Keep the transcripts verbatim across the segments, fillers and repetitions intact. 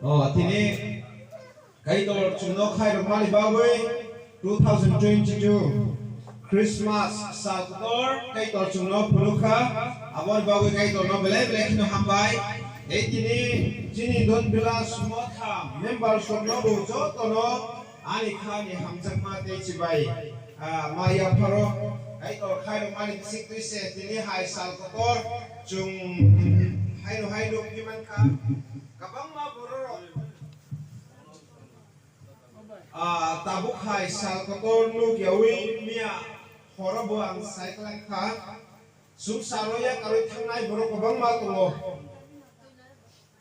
O, tini Kaitor chwngno khairokmani bagwi two thousand twenty-two Christmas sal kotor Kaitor chwngno phunukha, aboni bagwi Kaitorno belai belai kheno hambai. Tei tini chini Don Village Motha members rokno bo jotono ani khani hamjakma tei chibai, ah, ma yapharo Kaitor khairokmani bising twi se tini hai sal kotor chwng haino hai nukwi mankha. Kwbangma bororok, ah, tabuk hai sal kotor nuk yaui miya horo bo ang sai kwlai kha. Swngcharo yakarwi thangnai borok kwbangma tongo.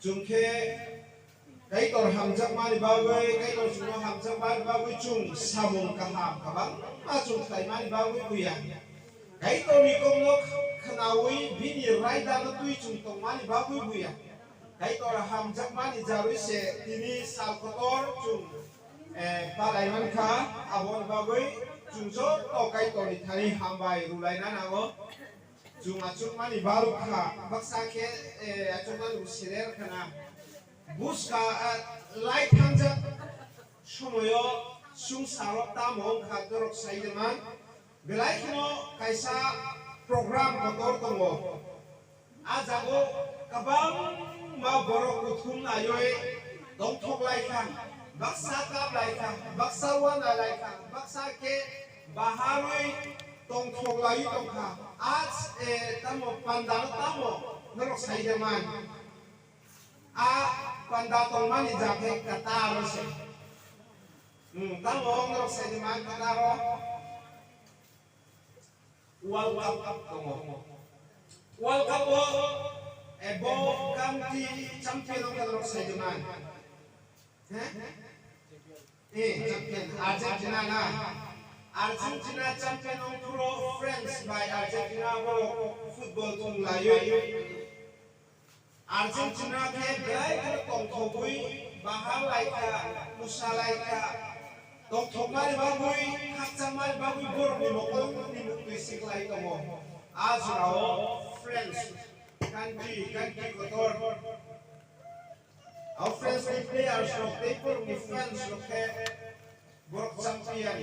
Chwng khe Kaitor hamjakmani bagwi, Kaitor chwngno hamjakmani bagwi chwng samung kaham kwbangma chwng khlaimani bagwi buya. Kaitorni kokno khnaui bini raidano twi chwng tongmani bagwi buya. Kaitor hamjakmani jarwi se tini sal kotor chwng, eh, palai mankha, aboni bagwi chwng joto Kaitorni thani hambai rwlaina nango. Chwng achukmani baruk kha, baksa khe, eh, achukmani bo seler khna. Buska, eh, lai thangjak somoyo swngcharo tamo wngkha dorok sai de man. Belai kheno kaisa program kotor tongo. A jago kwbangma borok kuthum naiwi tongthok lai kha, baksa kap lai kha, baksa wana lai kha, baksa khe baharwi tongthok laiwi tong kha. A, eh, tamo pandano tamo norok sai de man. A panda tongmani ja khe kwtaro se. Hmm, tamo norok sai de man kwtaro. World Cup tongo. World Cup o, eh, bo country champion wngkha norok sai de man. He? Eh, champion. Argentina na. Argentina champion wngphuru France bai Argentina bo football thung laiwi. Argentina khe belai kheno tongthogwi bahar lai kha, kwsa lai kha. Tongthokmani bagwi, khakchangmani bagwi borokni mokolni muktwi siklai tongo. A jorao France country, country kotor. O France ni players rok tei borokni fans rok khe borok champion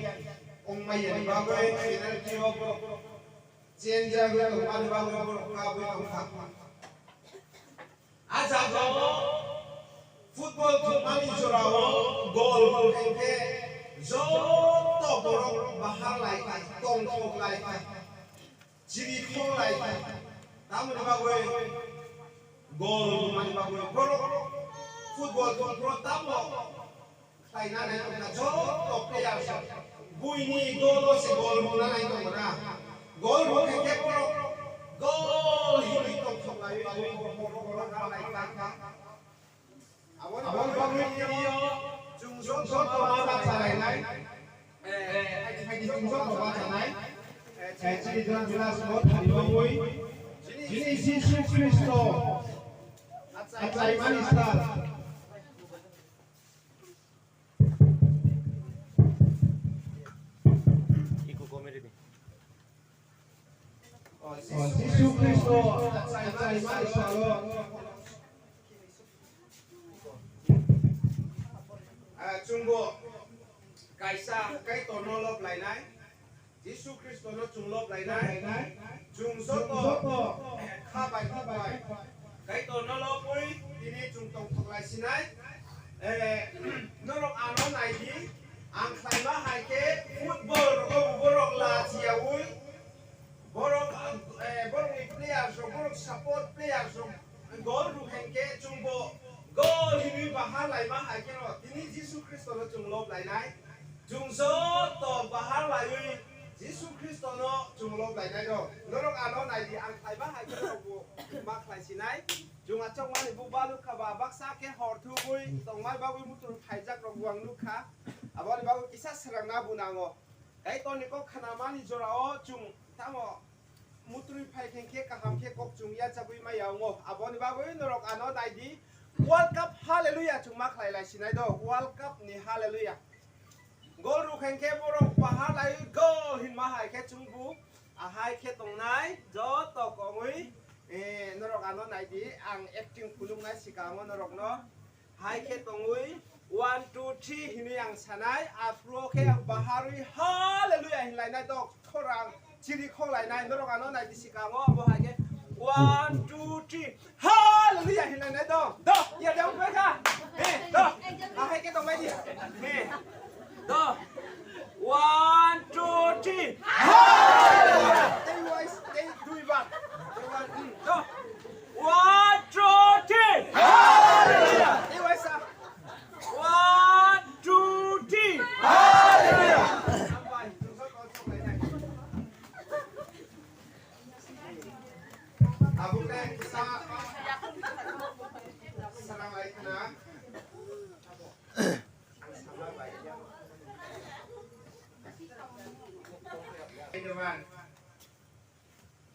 wngmani bagwi penalty o borok chenjagwi tongmani bagwi borok kabwi tongkha. A jagao football thwngmani jorao goal hwnkhe joto borok bahar lai kha, tongthok lai kha, chirikhok lai kha. Tamoni bagwi goal hwnkmani bagwi borok football thwngphuru tamo khlaina nai tongkha joto players. Buini goal o se goal rwna nai tongkha na. Goal rwkhe khe borok goal hinwi tongthok laiwi borok borok borok rwna nai tongkha. Aboni bagwi tini o chwng joto ma bachalainai. Eh, phaidi chwng joto bachanai. Eh, chini John Vilas bo thani bagwi. Chini Jisu Khristo achaimani sal. Iko comedy ni. O Jisu Khristo achaimani salo, ah, chwngbo kaisa Kaitorno lob lainai. Jisu Khristono chwng lob lainai, chwng joto kha bai kha bai Kaitorno lobwi tini chwng tongthok lai sinai. Eh, norok ano nai di, ang khlaima hai khe football rogo borok la chiyaui, borok, eh, borokni players rok, borok support players rok goal rwkha hinkhe chwngbo goal hinwi bahar laima hai kheno tini Jisu Khristono chwng lob lainai. Chwng joto bahar laiwi Jisu Khristono chwng lob lainai rok. Norok ano nai di, ang khlaiba hai khe norokbo ma khlai sinai. Chwng achukmani bo baluk kha ba, baksa khe hor thubui tongmani bagwi mutrui phaijak rok bo ang nuk kha. Aboni bagwi kisa swrangna bo nango. Kaitorni kok khnamani jorao chwng tamo mutrui phai khe, khe kaham khe kok chwng yachagwi maya wngo. Aboni bagwi norok ano nai di, World Cup hallelujah chwng ma khlai lai sinai do, World Cup ni hallelujah. Gol rwkha hinkhe borok bahar lai gol hinma hai khe chwngbu ahai khe tongnai joto kongwi, eh, norok ano nai di, ang acting phunuknai swkango norokno. Hai khe tongwi one, two, three hinwi ang sanai, aphuru khe ang baharwi hallelujah hinlainai dok khorang chiri kholainai norok ano naidi sikango abo hai khe one, two, three hallelujah hinlainai dok dok ya dok bai kha he dok ahai khe tongbai di he dok one, two, three hallelujah tei wais tei dui bar tei wan dok One, two, three. Hallelujah. One, two, three. Hallelujah.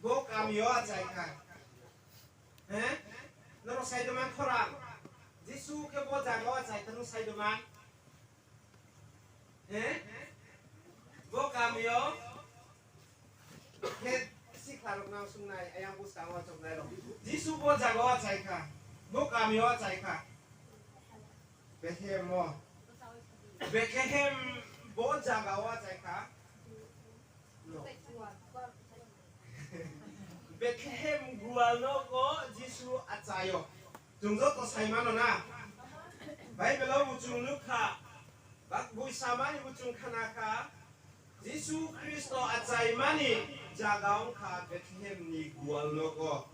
Bo kamio achai kha. He? Norok sai doman khorang. Jisu khe bo jagao achai kha, nwng sai doman. He? Bo kamio khe sikharok nang sungnai, ayang bwskango achuknai rok. Jisu bo jagao achai kha. Bo kamio achai kha. Bethlehem o. Bethlehem bo jagao achai kha. Bethlehem gual nogo Jisu achaio. Chwng joto sai mano na? Bible o bo chwng nuk kha. Bak bui samani bo chwng khna kha. Jisu Khristo achaimani jaga wng kha Bethlehem ni gual nogo.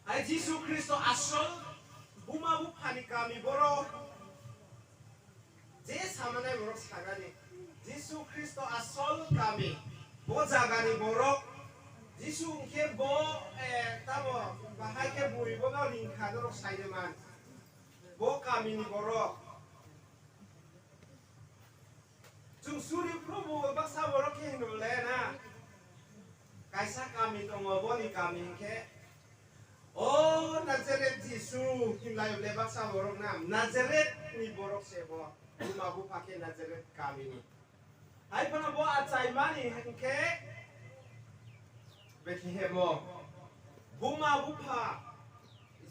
Hai Jisu Khristo asol buma buphani kami borok. Je samanai borok sagani, Jisu Khristo asol kami, bo jagani borok, Jisu hwnkhe bo, eh, tamo bahai khe bui bono ringkha norok saineman, bo kamini borok. Chwng suri phuru bo baksa borok khe hinwi le na, kaisa kami tongo, boni kami hwnkhe O Nazareth Jisu, hinlai le baksa borok na, Nazareth ni borok se bo, buma bupha khe Nazareth kami ni. Hai phano bo achaimani hwnkhe Bethlehem o. Buma bupha,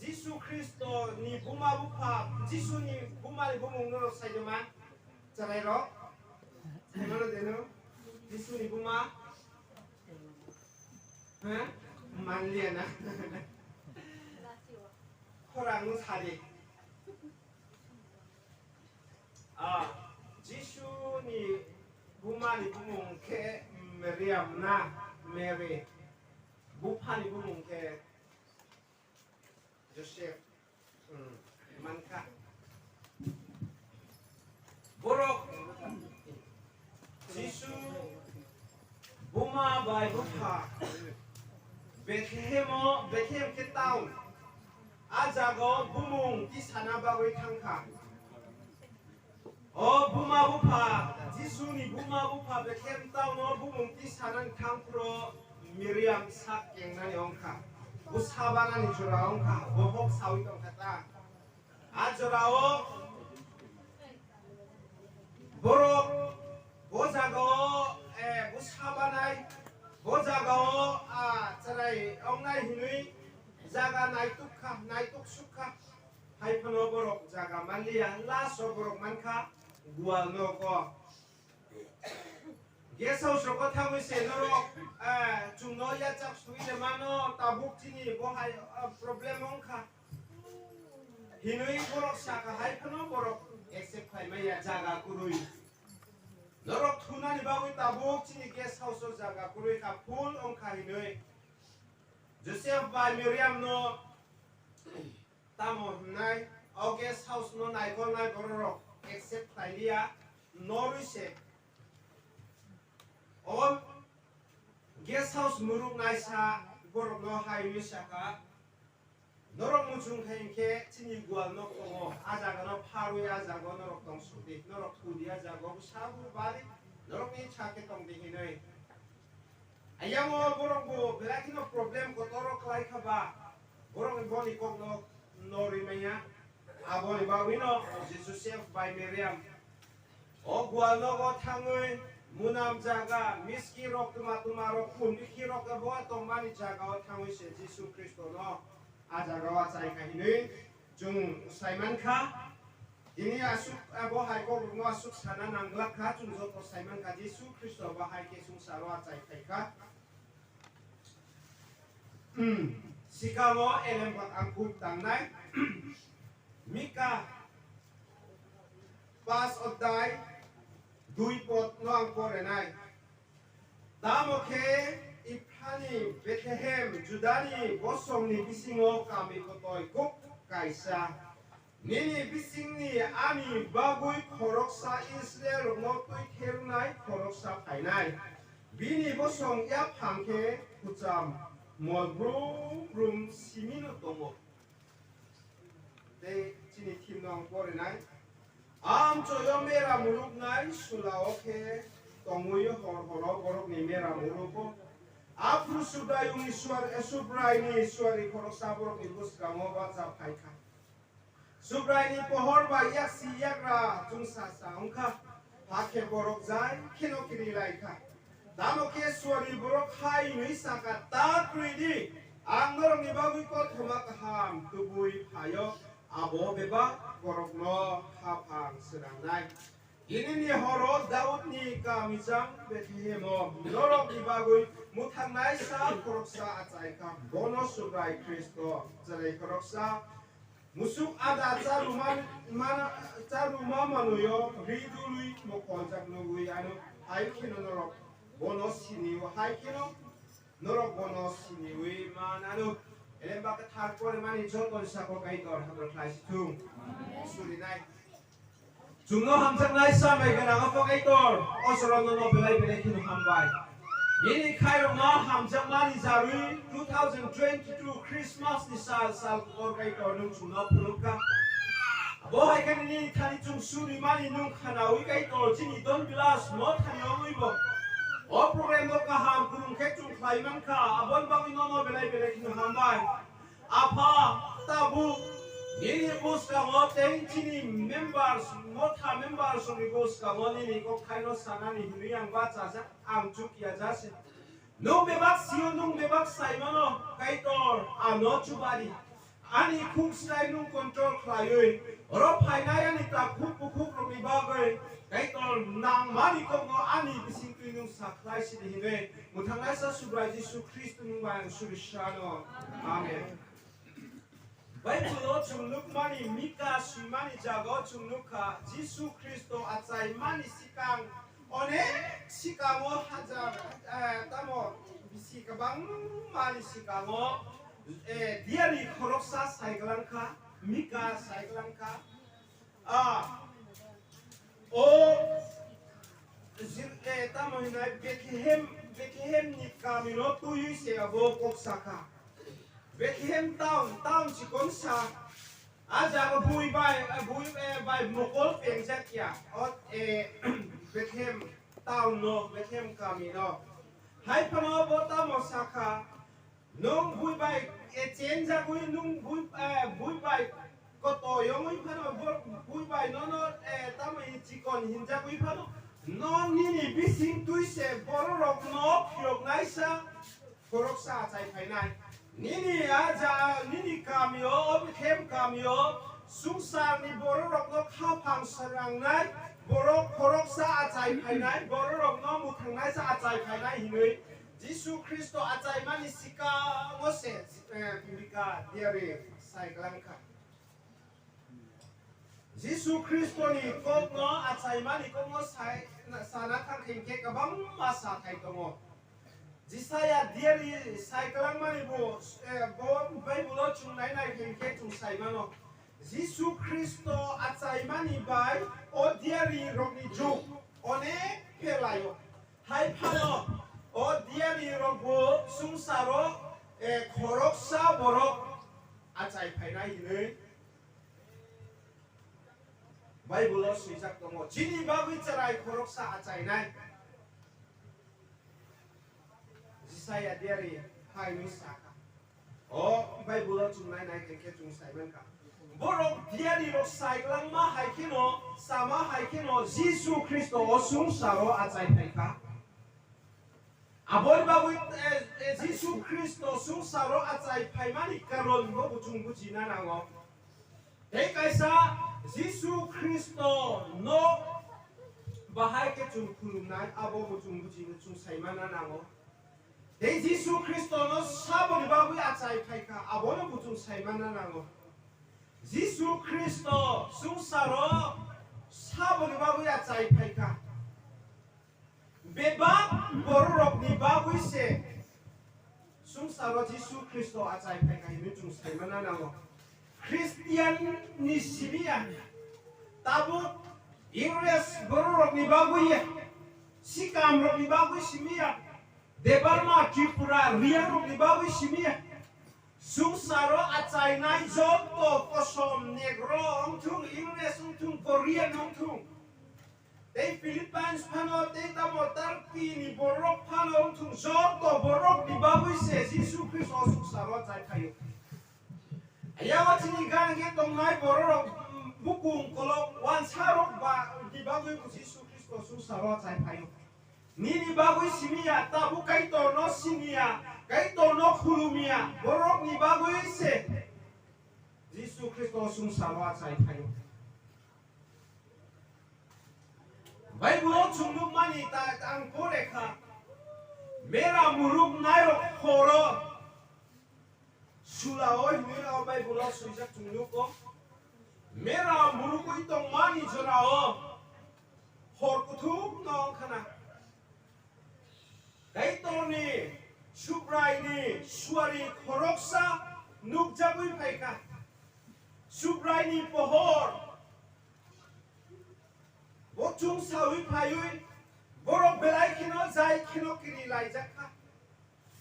Jisu Khristo ni buma bupha, Jisu ni buma ni bumung no sai de man, chwrai rok. Sai mano de no, Jisu ni buma. Ha? Manliya na. Khorang no sadi. Ah, Jisu ni buma ni bumung khe Mariam na, Mary. Bupha ni bumung khe Joseph, hmm, mankha. Borok Jisu buma bai bupha Bethlehem o, Bethlehem khe town. A jaga o bumung tisana bagwi thangkha. O buma bupha, Jisuni buma bupha Bethlehem town o bumung tisanani thangphuru Miriam sak kengnani wngkha. Bwsa banani jora wngkha, bohok saui tongkha ta. A jora o borok bo jaga o, eh, bwsa banai, bo jaga o, ah, chwrai wngnai hinwi jaga naituk kha, naituk suk kha. Hai phano borok jaga manliya, last o borok mankha gual nogo. Guest house rogo thangwi se norok, eh, chwngno yachak sugwi de mano, tabuk chini bo hai, ah, problem wngkha. Hinwi borok sakha hai phano borok accept khlai maya jaga kwrwi. Norok thunani bagwi tabuk chini guest house o jaga kwrwi kha, full wngkha hinwi. Joseph bai Miriam no Tamo hwnnai, o guest house no naikolnai bororok accept khlailiya, norwi se. O guest house muruk naisa borokno hai hwnwi sakha, "Norok muchung khai hinkhe chini gwal nok tongo, a jagano pharwi a jagao norok tong sukdi, norok thudi a jagao bwsa bwrwi bari norokni sakhe tongdi," hinwi. Ayang o borok bo belai kheno problem kotor o khlai kha ba, borok ni boni kok no norwi manya. Aboni bagwi no Joseph bai Miriam o gwal nogo thangwi munam jaga miski rok tuma tuma rok khum bikhi rok bo tongmani jaga o thangwi se Jisu Khristo no a jaga o achai kha hinwi Chwng sai man kha, tini aswk, abo hai kokrokno aswk sana nang glak kha, chwng joto sai man kha, Jisu Khristo bo hai khe swngcharo achai phai kha. Hmm, swkang o elem ang khuk tangnai. Mika pas odhyay dui pod no ang porinai. Tamo khe Ephrani Bethlehem, Judani bosongni bisingo kami kotoi kuk kaisa. Nini bisingni ani bagwi khoroksa Israelrokno twi therunai khoroksa phainai. Bini bosong yaphang khe kwcham mol brum brum simino tongo. Tei chini thimno ang porinai. Amchoyo mera muluknai sulao khe tongwi hor horo borokni mera mulugo. Aphuru Subraiyungni suar-, Subraiyungni suari khoroksa borokni bwskango bacha phai kha. Subraiyungni pohor bai yaksi yagra chwngsa sa wng kha. Hakhe borok jai kheno kiri lai kha. Tamo khe suari borok hai hwnwi sa kha, "Ta kwrwi di, ang norokni bagwi kothoma kaham tubui phaio, abo bebak borokno khaphang swnamnai." Tinini horo Daudni kamijang Bethlehemo norokni bagwi mwthangnaisa khoroksa achai kha, bono Subrai Khristo, chwrai khoroksa. Musuk ada charuma, mana, charuma manuyo ri dului mokoljak nugwi ano hai kheno norok bono sini-o, hai kheno norok bono siniwi manano. Elemba kwthar porimani joto ni saka Kaitor hamrok khlai si thung. Surinai. Chwngno hamjaknai samai gwnang Apha Kaitor, o chwraino no belai belai kheno hambai. Nini khairokma hamjakmani jarwi two thousand twenty-two Christmas ni sal, sal kor Kaitor nwng chwngno phunuk kha. Abo hai khe nini thani chwng surimani nwng khanawi Kaitor chini don bilas no thani ongwi bo. O program no kaham kwrwng khe chwng khlai man kha, aboni bagwi nono belai belai kheno hambai. Apha, tabuk nini bwskango tei chini members, motha members ni bwskango nini kokthaino sanani hwnwi ang bachajak, ang chukya jase. Nwng bebak sio, nwng bebak saimano, Kaitor, ano chubari. Ani khuk srai nwng control khlaiwi, oro phainai ani takhuk bukhukrokni bagwi, Kaitor, nangmani kokno ani bisingtwi nwng sakhlai sidi hinwi, mwthangnaisa Subrai Jisu Khristo nwng bai ang suri sano. Amen. Bible-o chwng nukmani, Mika swimani jaga-o chwng nukha, Jisu Khristo achaimani swkang, onek swkango hajar, eh, tamo bisi kwbangmani swkango, eh, diyari khoroksa saigwlangkha, Mika saigwlangkha. Ah, o jil-, eh, tamo hinai Bethlehem, Bethlehem ni kamino twiwi se abo kok sakha. Bethlehem town, town chikon sa. A jaga bui bai, eh, bui, eh, bai mokol pengjak ya. O, eh, Bethlehem town no, Bethlehem kamino. Hai phano bo tamo sakha. Nwng bui bai, eh, chenjagwi nwng bui, eh, bui bai kotoi wngwi phano, bo-, bui bai nono, eh, tamo hi chikon hinjagwi phano, no nini bising twi se bororokno phiyoknaisa khoroksa achai phainai. Nini a ja, nini kamio, o Bethlehem kamio, swngcharni bororokno khaphang srangnai borok khoroksa achai phainai, bororokno mwthangnaisa achai phainai hinwi Jisu Khristo achaimani swkango se, eh, Mika diari sai kwlangkha. Jisu Khristoni kokno achaimani kokno sai, sana thang khe kwbangma sathai tongo. Jisaya diari sai kwlangmani bo, eh, bo Bible-o chwng nai nai khe chwng sai mano. Jisu Khristo achaimani bai o diari rokni juk onek phe laio. Hai phano o diari rok bo swngcharo, eh, khoroksa borok achai phainai hinwi Bible-o swijak tongo. Chini bagwi chwrai khoroksa achainai. Jisaya diari hai hinwi sakha. O Bible-o chwng nai nai khe chwng sai mankha. Borok diari rok sai kwlangma hai kheno, sama hai kheno Jisu Khristo o swngcharo achai phaikha. Aboni bagwi, eh, eh, Jisu Khristo swngcharo achai phaimani karon bo chwng bujina nango. Tei kaisa Jisu Khristo no bahai khe chwng khulumnai, abo bo chwng buji, chwng saimana nango. Tei Jisu Khristo no saboni bagwi achai phaikha, abono bo chwng saimana nango. Jisu Khristo swngcharo saboni bagwi achai phaikha. Bebak bororokni bagwi se swngcharo Jisu Khristo achai phaikha hinwi chwng saimana nango. Khristian ni simi ya, tabuk Ingres bororokni bagwi ya, Sikamrokni bagwi simi ya, Debbarma, Tripura, Riyangrokni bagwi simi ya. Swngcharo achainai joto kosom Negro wngthung, Ingres wngthung, Korean wngthung, tei Philippines phano, tei tamo Turkey ni borok phano wngthung, joto borok ni bagwi se Jisu Khristo o swngcharo achai phaio. Ayang o chini gana khe tongnai bororok, mm, bukung kolok wansa rok ba ni bagwi bo Jisu Khristo swngcharo achai phaio. Nini bagwi simi ya, tabuk Kaitor no simi ya, Kaitor no khulum ya, borok ni bagwi se Jisu Khristo swngcharo achai phaio. Bible o chwng nukmani ta ang pore kha, mera muruk nairok horo sula o hinwi o Bible o swijak chwng nuko. Mera murugwi tongmani jorao hor kuthuk no wngkhana. Kaitorni Subraini suari khoroksa nukjagwi phaikha. Subraini pohor bo chwngsawi phaiwi borok belai kheno jai kheno kiri laijakha.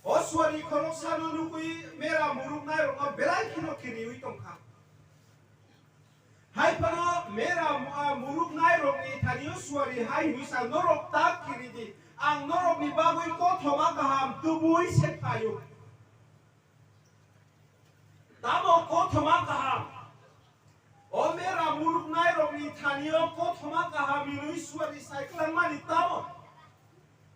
O suari khoroksano nugwi mera muruknairokno belai kheno kiriwi tongkha. Hai phano mera mu-, a, muruknairokni thani o suari hai hwnwi sa, "Norok ta kiri di, ang norokni bagwi kothoma kaham tubui se phaio." Tamo kothoma kaham? O mera muruknairokni thani o kothoma kaham hinwi suari sai kwlangmani tamo?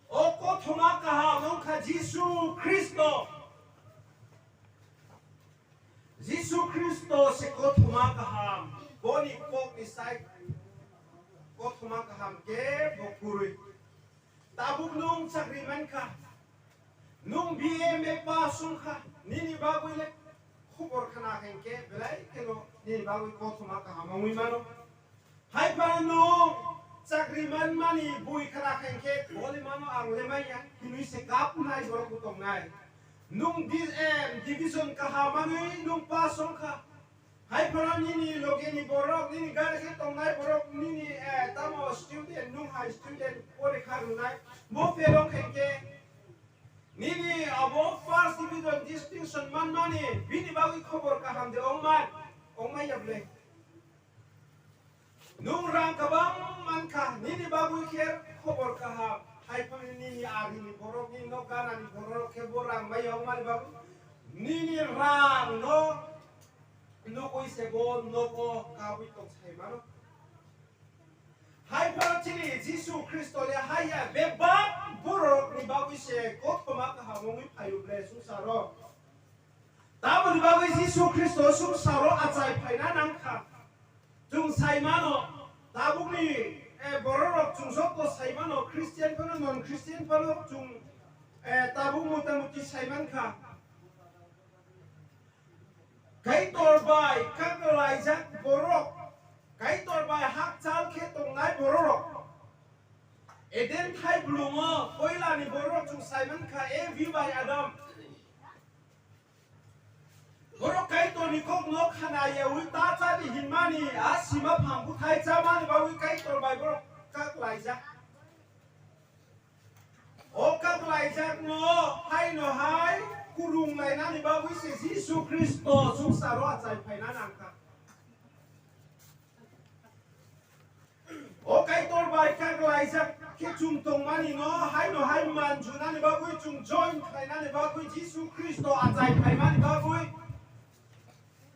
O kothoma kaham wngkha Jisu Khristo. Jisu Khristo se kothoma kaham. Boni kokni sai kothoma kaham kebo kwrwi. Tabuk nwng chakri mankha, nwng B A M A pass wngkha, nini bagwi le khobor khna khe hinkhe belai kheno nini bagwi kothoma kaham wngwi mano. Hai phano nwng chakri manmani bui khna khe hinkhe, "Boli mano, ang le manya," hinwi se kapnai borok bo tongnai. Nwng di-, em, division kaham manwi nwng pass wngkha. Hai phano nini loge ni borok, nini gana khe tongnai borok, nini, eh, tamo student, nwng hai student porikha rwnai, bo fail wng kha hinkhe, nini abo first division distinction manmani, bini bagwi khobor kaham de wngman, wngmaya bwle? Nwng rang kwbang mankha, nini bagwi khe khobor kaham. Hai phano nini arini borokni nok ganani borok khe bo rang bai wngmani bagwi nini rang no nugwi se bo nogo kabwi tong sai mano. Hai phano chini Jisu Khristo le hai ya, bebak borokni bagwi se kothoma kaham wngwi phaio ble swngcharo. Tamoni bagwi Jisu Khristo swngcharo achai phaina nangkha. Chwng sai mano, tabukni, eh, bororok chwng joto sai mano, Christian phano, non Christian phano chwng, eh, tabuk mota moti sai mankha. Kaitor bai kaklaijak borok, Kaitor bai hakchal khe tongnai bororok. Eden thai blungo poilani bororok chwng sai mankha, Evi bai Adam. Borok Kaitorni kokno khna yaui ta chadi hinmani, a sima phang bwthai chamani bagwi Kaitor bai borok kaklaijak. O kaklaijakno haino hai kwrwng lainani bagwi se Jisu Khristo swngcharo achai phaina nangkha. O Kaitor bai kaklaijak khe chwng tongmani no haino hai manjunani bagwi, chwng join khlainani bagwi Jisu Khristo achai phaimani bagwi,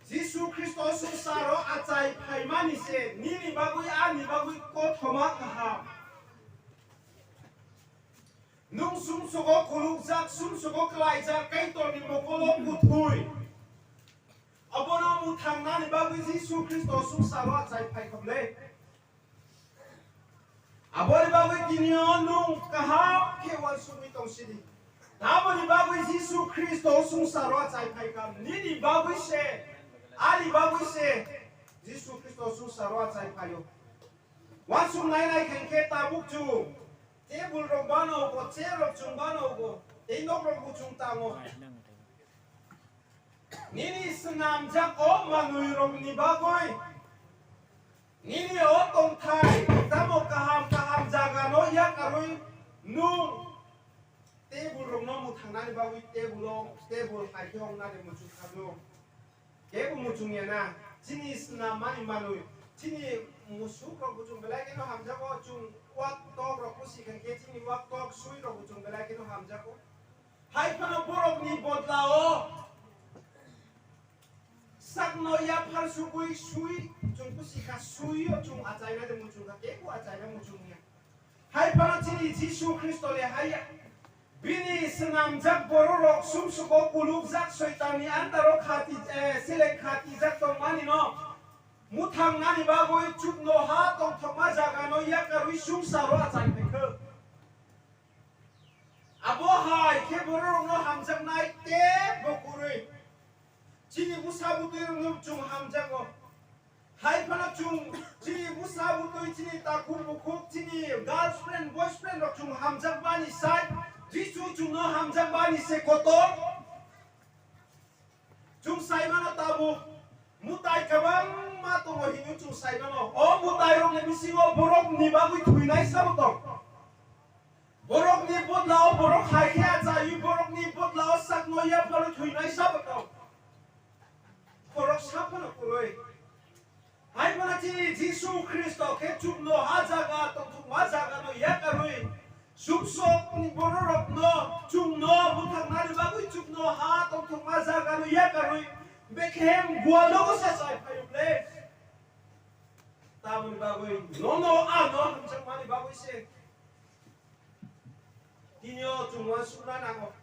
Jisu Khristo swngcharo achai phaimani se nini bagwi ani bagwi kothoma kaham. Nwng sumsogo khulukjak, sumsogo klaijak, Kaitorni mokolo kuthwi. Abono Thangnani bagwi Jisu Khristo swngcharo achai phai kha bwle. Aboni bagwi tini o nwng kaham khe uansugwi tong sidi. Tamoni bagwi Jisu Khristo swngcharo achai phai kha. Nini bagwi se, ani bagwi se Jisu Khristo swngcharo achai phaio. Uansuk nai nai khe khe tabuk chwng table rok bano go, chair rok chwng bano go, tei nok rok bo chwng tango. Nini swnamjak o manwi rokni bagwi, nini o tongthai tamo kaham kaham jaga no yakarwi nwng table rok no mwthangnani bagwi table o, table hai khe wngnani muchung kha nwng. Kebo muchung ya na, chini swnam mani manwi, chini musuk rok bo chwng belai kheno hamjago, chwng wak tok rok pusi kha khe chini wak tok sui rok bo chwng belai kheno hamjago. Hai phano borokni bodla o sakno yaphar sugwi sui chwng pusi kha, sui o chwng achaina de muchung kha, kebo achaina muchung ya. Hai phano chini Jisu Khristo le hai ya. Bini swnamjak bororok sumsugo kulukjak Soitanni antaro khati, eh, seleng khatijak tongmani no mwthangnani bagwi chukno ha tongthokma jaga no yakarwi sumsaro achai phaikha. Abo hai khe bororokno hamjaknai tei bo kwrwi. Chini bwsa bwtwi rokno chwng hamjago. Hai phano chwng chini bwsa bwtwi, chini takhuk bukhuk, chini girlfriend, boyfriend rok chwng hamjakmani sai, Jisu chwngno hamjakmani se kotor. Chwng sai mano tabuk, mwtai kwbangma tongo hinwi chwng sai mano. O mwtai rokni bisingo borokni bagwi thwinai sabo tong. Borokni bodlao borok hai khe achaiwi, borokni bodlao sakno yapharwi thwinai sabo tong. Borok saphano kwrwi. Hai phano chini Jisu Khristo khe chukno ha jaga tongthokma jaga no yakarwi, suksokni bororokno chwngno bwthangnani bagwi chukno ha tongthokma jaga no yakarwi Bethlehem gualogo sachai phaio ble. Tamoni bagwi nono ano hamjakmani bagwi se. Tini o chwng uansukna nango.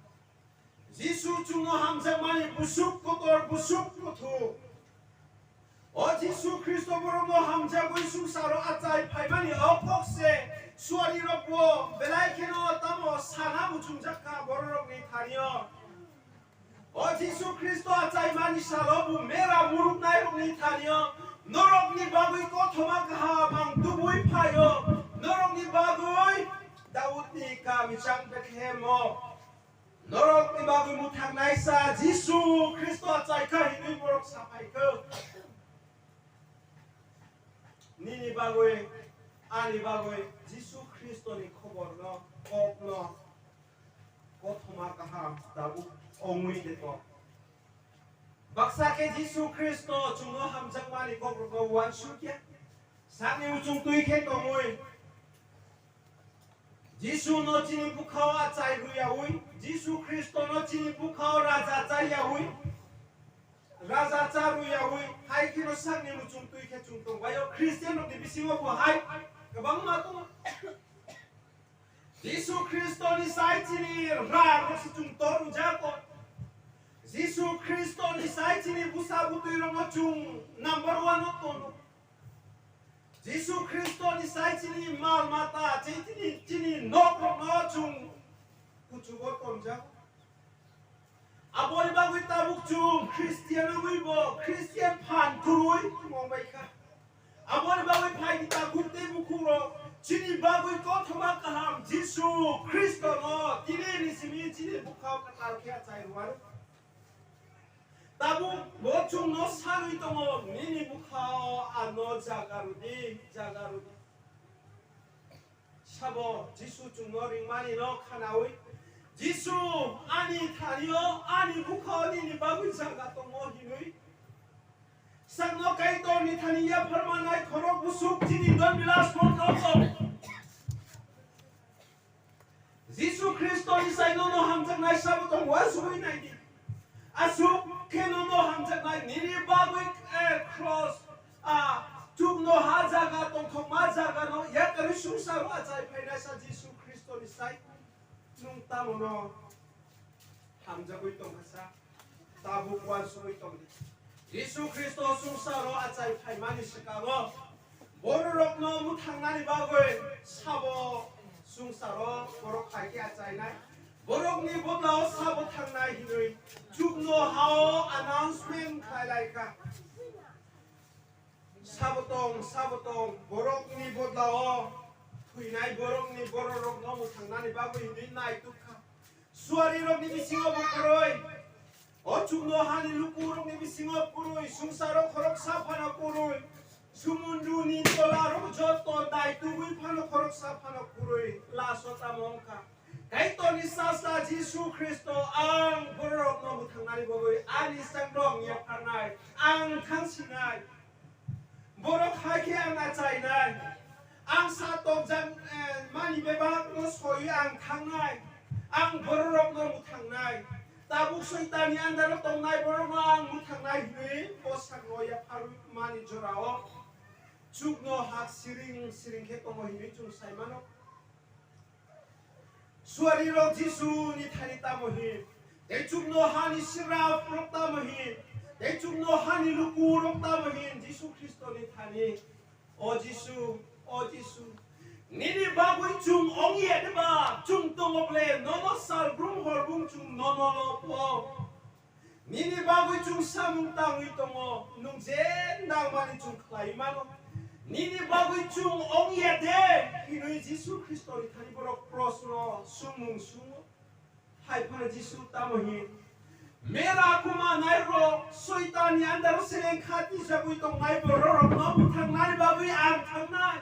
Jisu chwngno hamjakmani bwswk kotor, bwswk kuthuk. O Jisu Khristo borokno hamjagwi swngcharo achai phaimani o kok se suarirokbo belai kheno tamo sana muchungjak kha bororokni thani-o. O Jisu Khristo achaimani salo bo mera muruknairokni thani-o norokni bagwi kothoma kaham ang tubui phaio, norokni bagwi Daudni kamichang Bethlehemo. Norokni bagwi mwthangnaisa Jisu Khristo achaikha hinwi borok saphaikha. Nini bagwi, ani bagwi Jisu Khristoni khoborno, kokno, kothoma kaham tabuk ongwi de kok. Baksa khe Jisu Khristo chwngno hamjakmani kokrokno uansukya. Sakni uchung twi khe tongwi Jisu no chini bwkhao achai rwyaui, Jisu Khristo no chini bwkhao raja chayaui, raja cha rwyaui, hai kheno sakni muchung twi khe chwng tongbaio. Christian rokni bisingo bo hai kwbangma tongo. Jisu Khristo ni sai chini rak rok se chwng tor rwjago. Jisu Khristo ni sai chini bwsa bwtwi rok no chwng number one o tono. Jisu Khristo ni sai chini mal mata, chini, chini nok rok no chwng kuchugo tonjago. Aboni bagwi tabuk chwng Christian wngwi bo Christian phan kwrwi tongbaikha. Aboni bagwi phaidi takhuk tei bukhukrok chini bagwi kothoma kaham Jisu Khristono tini ni simi chini bwkhao kwtal khe achai rwmani. Tabuk bo chwngno sanwi tongo, nini bwkhao ano jaga rwdi, jaga rwdi. Sabo Jisu chwngno ringmani no khanaui, Jisu, ani thani-o, ani bwkhao nini bagwi jaga tongo hinwi. Sakno Kaitorni thani yapharma nai khorok bwswk chini don bilas monthok tong. Jisu Khristoni sai nono hamjaknai sabo tong uansugwi naidi. Aswk khe nono hamjaknai nini bagwi, eh, cross, ah, chukno ha jaga tongthokma jaga no yakarwi swngcharo achai phainai sa Jisu Khristoni sai nwng tamo no hamjagwi tongkha sa, tabuk uansugwi tongdi. Jisu Khristo swngcharo achai phaimani swkango bororokno mwthangnani bagwi sabo swngcharo borok hai khe achainai. Borokni bodlao sabo thangnai hinwi chukno hao announcement khlai lai kha. Sabo tong, sabo tong, borokni bodlao thwinai borokni bororokno mwthangnani bagwi hinwi naituk kha. Suarirokni bisingo bo kwrwi, o chukno hani lukurokni bisingo kwrwi, swngcharo khoroksa phano kwrwi, sumundruni tolarok joto naitugwi phano khoroksa phano kwrwi, laso tamo wngkha. Kaitorni sasa Jisu Khristo, ang bororokno mwthangnani bagwi ani sangrong yapharnai, ang thangsinai. Borok hai khe ang achainai, ang sa tokjak, eh, mani bebakno soiwi ang thangnai, ang bororokno mwthangnai. Tabuk Soitanni andaro tongnai borokno ang mwthangnai hinwi bwsakno yapharwi mani jorao chukno hak siring siring khe tongo hinwi chwng sai mano. Suarirok Jisuni thani tamo hin, tei chukno hani sraprok tamo hin, tei chukno hani lukurok tamo hin, Jisu Khristoni thani. O Jisu, o Jisu, nini bagwi chwng ong ya de ba? Chwng tongo ble, nono sal brum hor brum chwng nono lobo. Nini bagwi chwng samung tangwi tongo, nwng je nangmani chwng khlaiwi mano. Nini bagwi chwng ong ya de? Hinwi Jisu Khristoni thani borok prosno swngmung swngo. Hai phano Jisu tamo hin? Mera kuma nairok, Soitanni andaro seleng kha tijagwi tongnai bororokno buthangnani bagwi ang thangnai.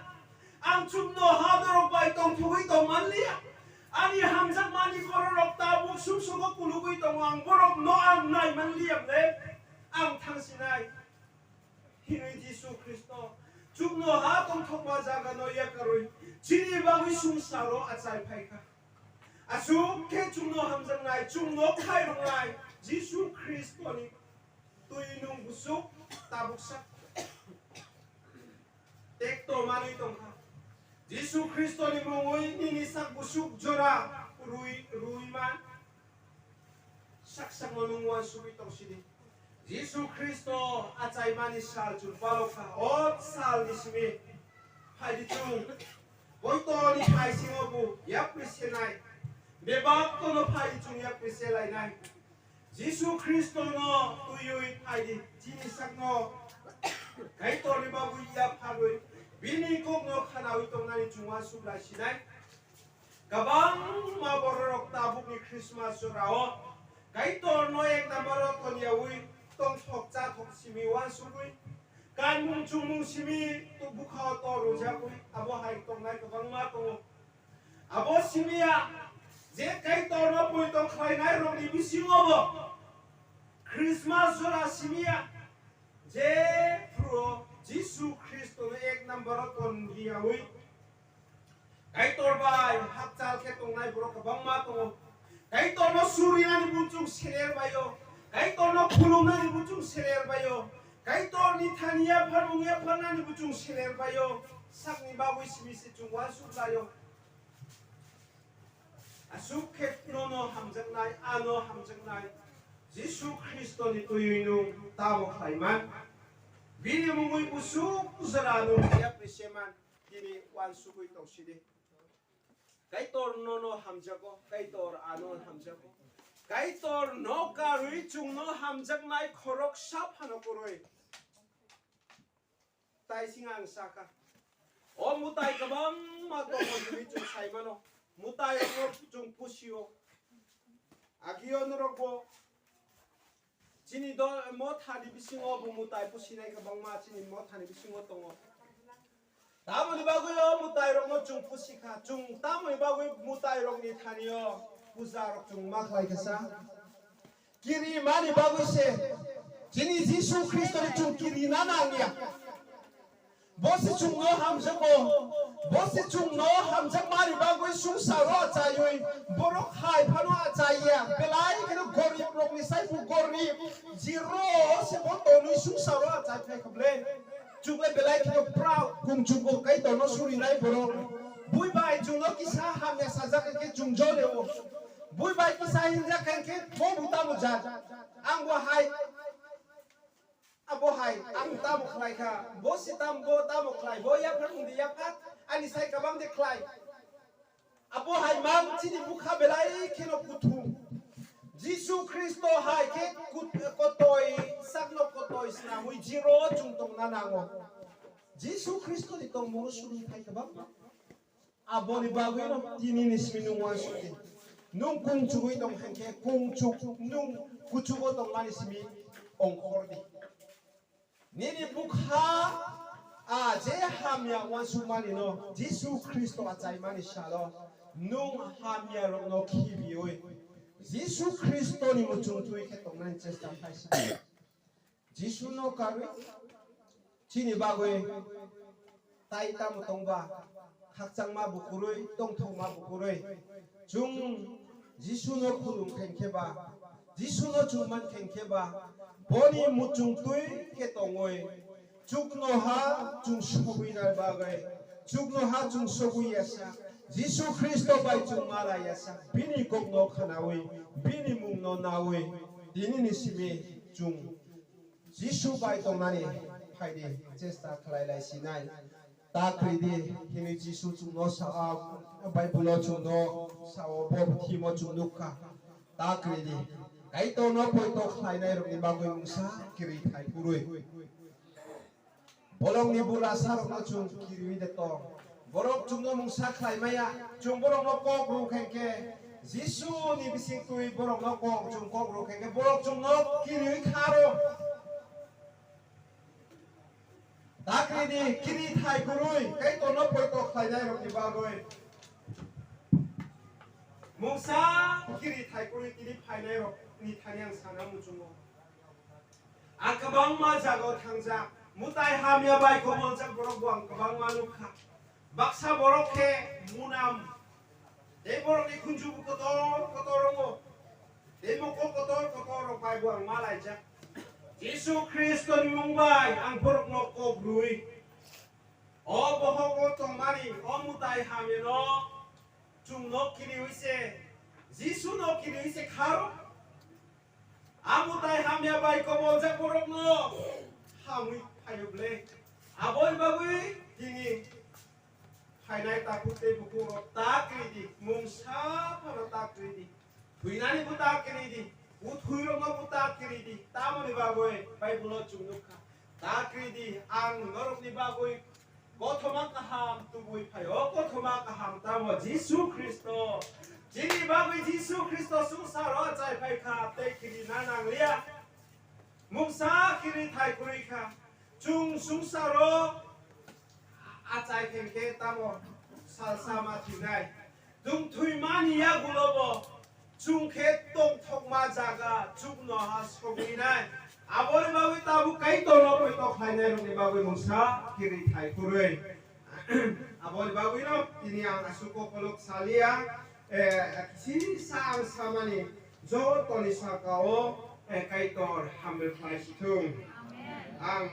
Ang chukno ha norok bai tongthogwi tong manliya. Ani hamjakmani bororok tabuk sumsugo kulugwi tongo, ang borokno ang nai manliya ble. Ang thangsinai. Hinwi Jisu Khristo chukno ha tongthokma jagano yakarwi chini bagwi swngcharo achai phaikha. Aswk khe chukno hamjaknai, chukno khairoknai Jisu Khristoni twi nwng bwswk tabuksa tekto manwi tongkha. Jisu Khristoni mungwi nini sak bwswk jora rwi, rwi man. Sak sakno nwng uansugwi tong sidi. Jisu Khristo achaimani sal chwng palokha. O salni simi phaidi chwng poitoni phaisingo bo yapri senai. Bebak kono phaidi chwng yapri selainai. Jisu Khristono twiwi phaidi chini sakno Kaitorni bagwi yapharwi bini kokno khanawi tongnani chwng uansuk lai sinai. Kwbangma bororok tabukni Christmas jorao Kaitorno ek number-o ton yaui tongthok chathok simi uansugwi, kanmung chumung simi bwkhao tor rwjagwi abo hai tongnai kwbangma tongo. Abo simi ya je Kaitorno poito khlainairokni bisingobo Christmas jora simi ya je phuru Jisu Khristono ek number-o ton yaui Kaitor bai hakchal khe tongnai borok kwbangma tongo. Kaitorno surinani buchung seler baio. Kaitorno khulumnani buchung seler baio. Kaitorni thani yapharmung yapharnani buchung seler baio. Sakni bagwi simi se chwng uansuk laio. Aswk khe nono hamjaknai, ano hamjaknai. Jisu Khristoni twiwi nwng tamo khlaiman. Bini mungwi bwswk jora nwng yapri seman. Tini uansugwi tong sidi. Kaitor nono hamjago, Kaitor ano hamjago. Kaitor no karwi chwngno hamjaknai khoroksa phano kwrwi. Tai sing ang saka. O mwtai kwbangma tongo hinwi chwng sai mano. Mwtai rokno chwng pusio. Agio norokbo Chini do mothani bisingo bo mwtai pusinai kwbangma chini mothani bisingo tongo. Tamoni bagwi o mwtai rokno chwng pusi kha, chwng tamoni bagwi mwtai rokni thani o puja rok chwng ma khlai kha sa. Kiri mani bagwi se chini Jisu Khristoni chwng kiri na nang ya. Bo se chwngno hamjakgo, bo se chwngno hamjakmani bagwi swngcharo achaiwi, borok hai phano achaiya, belai kheno goribrokni sai bo gorib, zero se bo tonwi swngcharo achai phai kha ble. Chwng le belai kheno proud, kung chwngbo Kaitorno surinai borok. Bui bai chwngno kisa hamya sajak khe chwng joleo. Bui bai kisa hinjak khe bo bo tamo jak. Ang bo hai Bo hai ang tamo khlai kha, bo sitam bo tamo khlai, bo yaphar wngdi yaphar, ani sai kabang de khlai. Abo hai mang chini bukha belai kheno kuthum. Jisu Khristo hai khe kut-, kotoi sakno kotoi snamwi jiro chwng tongna nango. Jisu Khristo ni tongmung suri thai kabang. Aboni bagwi no tini ni simi nung wansukdi. Nung kung chugwi tong khe kung chuk nung kuchugo tongmani simi ongkhordi. Nini bukha a je hamya wansukmani no Jisu Khristo achaimani salo nung hamya rokno khibiwi Jisu Khristo ni muchung twi khe tongnani chesta khaisi. Jisu no karwi chini bagwi tai tamo tongba khakchangma bukurwi tongthokma bukurwi chwng Jisu no khulum khenkhe ba Jisu no chwng man khenkhe ba boni muchung twi khe tongwi chukno ha chwng sogwi nai bagwi chukno ha chwng sogwi yasa Jisu Khristo bai chwng mala yasa bini kokno khanawi bini mungno nawi tini ni simi chwng Jisu bai tongnani phaidi chesta khlai lai sinai. Ta kwrwi di hwnwi Jisu chwngno sa-, a, Bible-o chwngno sao, bo thimo chwng nukha. Ta kwrwi di. Kaitorno poito khlainairokni bagwi mungsa kwrwi thai kwrwi. Bolongni bula sarokno chwng kwrwi de tong. Borok chwngno mungsa khlai maya, chwng borokno kok rw khe khe, Jisu ni bising twi borokno kok chwng kok rw khe khe, borok chwngno kiri kharo. Dakri di kiri thai kwrwi, Kaitorno poito khlainai rokni bagwi. Mungsa kiri thai kwrwi kiri phainai rokni thani ang sana muchungo. Ang kwbangma jagao thangjak, mutai hamya bai koboljak borok bo ang kwbangma nukha. Baksa borok khe munam, tei borokni khunju bo kotor kotor wngo, tei mokol kotor kotor rok bai bo ang ma laijak. Jisu Khristoni mung bai ang borokno kok rwui, o bohogo tongmani o mutai hamyano chwngno kiriui se, Jisuno kiriui se kharo. Amo tai hamya bai koboljak borokno hamwi phaio ble. Aboni bagwi tini phainai takhuk tei bukhukrok ta kiri di, mungsa phano ta kiri di. Thwinani bo ta kiri di, uthwirokno bo ta kiri di. Tamoni bagwi Bible-o chwng nukha. Ta kiri di, ang norokni bagwi kothoma kaham tubui phai. O kothoma kaham tamo Jisu Khristo. Chini bagwi Jisu Khristo swngcharo achai phai kha, tei kiri na nangliya. Mungsa kiri thai kwrwi kha. Chwng swngcharo achai khe khe tamo salsa ma thwinai. Chwng thwimani yagulobo chwng khe tongthokma jaga chuknoha sogwinai. Aboni bagwi tabuk Kaitorno poito khlainairokni bagwi mungsa kiri thai kwrwi. Aboni bagwino tini ang aswk kokolok saliya, eh, kisi sa ang samani jotoni sakao, eh, Kaitor hamrwk khlai sithung. Ang